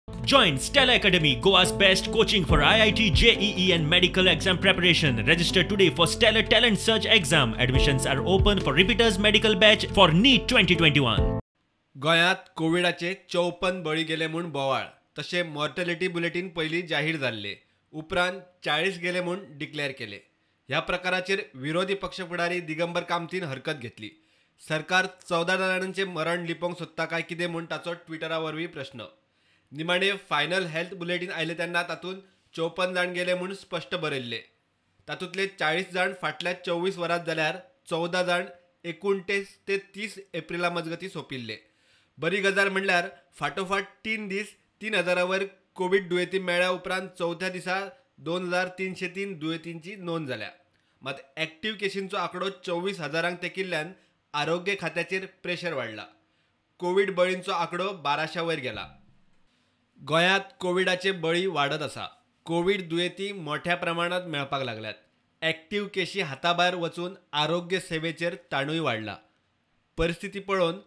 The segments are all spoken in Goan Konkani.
Join Stella Academy, Goa's best coaching for IIT, JEE and medical exam preparation. Register today for Stellar Talent Search exam. Admissions are open for repeaters medical batch for NEET 2021. गोंयांत कोविडाचे 54 बळी गेले म्हूण बोवाळ, तशें मॉर्टॅलिटी बुलेटीन पयलीं जाहीर जाल्ले, उपरांत 40 गेले म्हूण डिक्लेअर केले. ह्या प्रकाराचेर विरोधी पक्ष फुडारी दिगंबर कामतीन हरकत घेतली. सरकार 14 जाणांचें मरण लिपोवंक सोदता काय कितें म्हूण ताचो ट्विटरा वरवीं प्रस्न. निमाणे फायनल हेल्थ बुलेटीन आयलें तेन्ना तातूंत 54 जाण गेले म्हूण स्पश्ट बरयल्लें. तातूंतले 40 जाण फाटल्या 24 वरांत जाल्यार 14 जाण 29 ते 30 एप्रिला मजगतीं सोंपिल्ले. बरी गजाल म्हणल्यार फाटोफाट 3 दीस 3000 वयर कोवीड दुयेंती मेळ्ळ्या उपरांत चवथ्या दिसा 2303 दुयेंतींची नोंद जाल्या. मात एक्टीव केशींचो आंकडो 24,000 तेंकिल्ल्यान आरोग्य खात्याचेर प्रेशर वाडला. कोवीड बळींचो आंकडो 1200 वयर गेला. गोंयांत कोविडाचे बळी वाडत आसा. कोवीड दुयेंती मोठ्या प्रमाणांत मेळपाक लागल्यात. एक्टीव केशी हाताभायर वचून आरोग्य सेवेचेर ताणूय वाडला. परिस्थिती पळोवन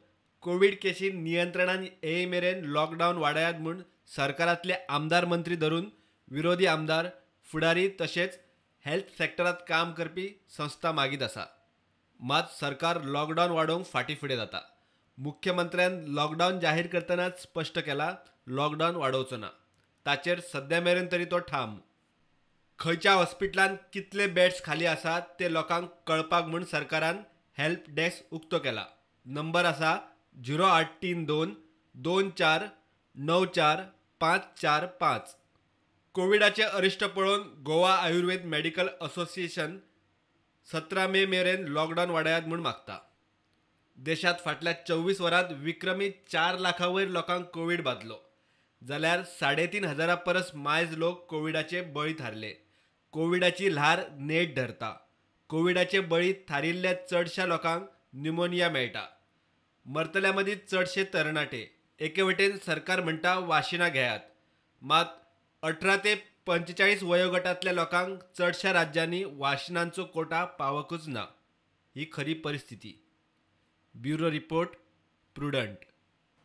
कोवीड केशी नियंत्रणान येय मेरेन लॉकडावन वाडयात म्हूण सरकारांतले आमदार मंत्री धरून विरोधी आमदार, फुडारी तशेंच हेल्थ सेक्टरांत काम करपी संस्था मागीत आसा. मात सरकार लॉकडावन वाडोवंक फाटीं फुडें जाता. मुख्यमंत्र्यान लॉकडावन जाहीर करतनाच स्पश्ट केला, लॉकडावन वाडोवचो ना. ताचेर सद्या मेरेन तरी तो ठाम. खंयच्या हॉस्पिटलांत कितले बेड्स खाली आसात ते लोकांक कळपाक म्हूण सरकारान हेल्प डेस्क उक्तो केला. नंबर आसा 0832 24 94 545. कोविडाचे अरिश्ट पळोवन गोवा आयुर्वेद मेडिकल असोसिएशन 17 मे मेरेन लॉकडावन वाडयात म्हूण मागता. देशांत फाटल्या 24 वरांत विक्रमी 4 लाखां वयर लोकांक कोवीड बादलो, जाल्यार 3500 परस मायज लोक कोविडाचे बळी थारले. कोविडाची ल्हार नेट धरता. कोविडाचे बळी थारिल्ल्या चडश्या लोकांक न्युमोनिया मेळटा. मरतल्या मदीं चडशे तरणाटे. एके वटेन सरकार म्हणटा वाशिनां घेयात, मात 18 ते 45 वयोगटांतल्या लोकांक चडश्या राज्यांनी वाशिनांचो कोटा पावकूच ना. ही खरी परिस्थिती. Bureau report, Prudent.